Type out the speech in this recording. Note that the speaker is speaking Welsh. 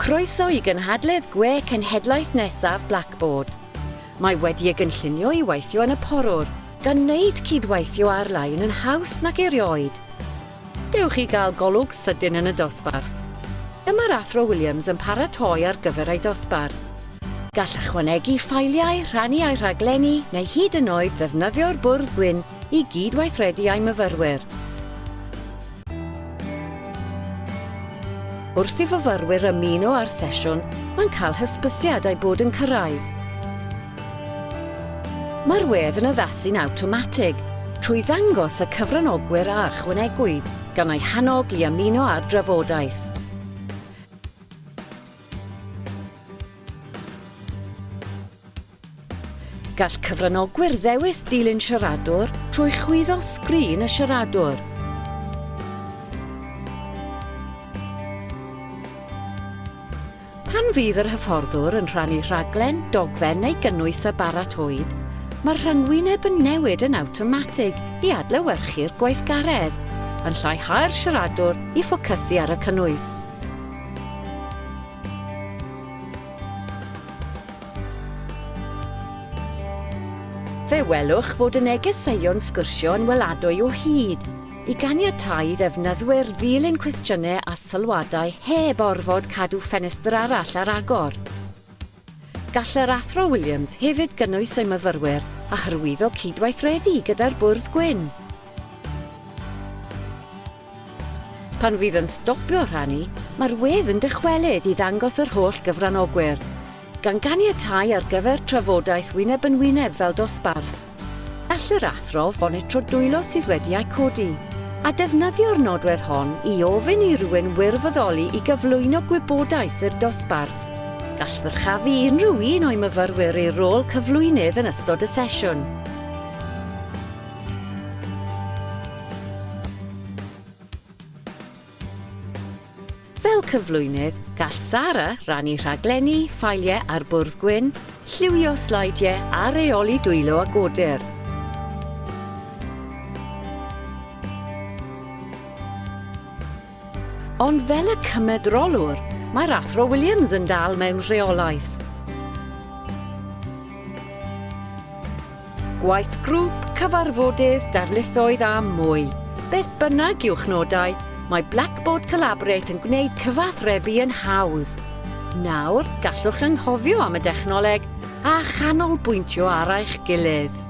Croeso i gynhadledd gwe cenhedlaeth nesaf Blackboard. Mae wedi ei gynllunio i weithio yn y porwr, gan wneud cydweithio ar-lein yn haws nag erioed. Dewch i gael golwg sydyn yn y dosbarth. Dyma'r Athro Williams yn paratoi ar gyfer ei dosbarth. Gall ychwanegu ffeiliau, rhannu â'i rhaglenni neu hyd yn oed ddefnyddio'r bwrdd gwyn i gyd-weithredu â'i myfyrwyr. Wrth i fyfyrwyr ymuno â'r sesiwn, mae'n cael hysbysiad eu bod yn cyrraedd. Mae'r wedd yn addasu'n awtomatig trwy ddangos y cyfranogwyr a ychwanegwyd, gan eu hannog i ymuno â'r drafodaeth. Gall cyfranogwyr ddewis dilyn siaradwr trwy chwyddo sgrin y siaradwr. Pan fydd yr hyfforddwr yn rhannu rhaglen, dogfen neu gynnwys a baratowyd, mae'r rhyngwyneb yn newid yn awtomatig i adlewyrchu'r gweithgaredd, yn lleihau'r siaradwr i ffocysu ar y cynnwys. Fe welwch fod y negeseuon sgwrsio yn weladwy o hyd, i ganiatáu i ddefnyddwyr ddilyn cwestiynau a sylwadau heb orfod cadw ffenestr arall ar agor. Gall yr Athro Williams hefyd gynnwys ei myfyrwyr a hyrwyddo cydweithredu gyda'r Bwrdd Gwyn. Pan fydd yn stopio rhannu, mae'r wedd yn dychwelyd i ddangos yr holl gyfranogwyr, gan ganiatáu ar gyfer trafodaeth wyneb yn wyneb fel dosbarth. Gall yr athro fonitro dwylo sydd wedi eu codi, a defnyddio'r nodwedd hon i ofyn i rywun wirfoddoli i gyflwyno gwybodaeth i'r dosbarth. Gall ddyrchafu unrhyw un o'i myfyrwyr i'r rôl cyflwynydd yn ystod y sesiwn. Fel cyflwynydd, gall Sara rannu rhaglenni, ffeiliau a'r bwrdd gwyn, lliwio sleidiau a rheoli dwylo a godir. Ond fel y cymedrolwr, mae'r Athro Williams yn dal mewn rheolaeth. Gwaith grŵp, cyfarfodydd, darlithoedd a mwy. Beth bynnag yw'ch nodau, mae Blackboard Collaborate yn gwneud cyfathrebu yn hawdd. Nawr, gallwch anghofio am y dechnoleg a chanolbwyntio ar eich gilydd.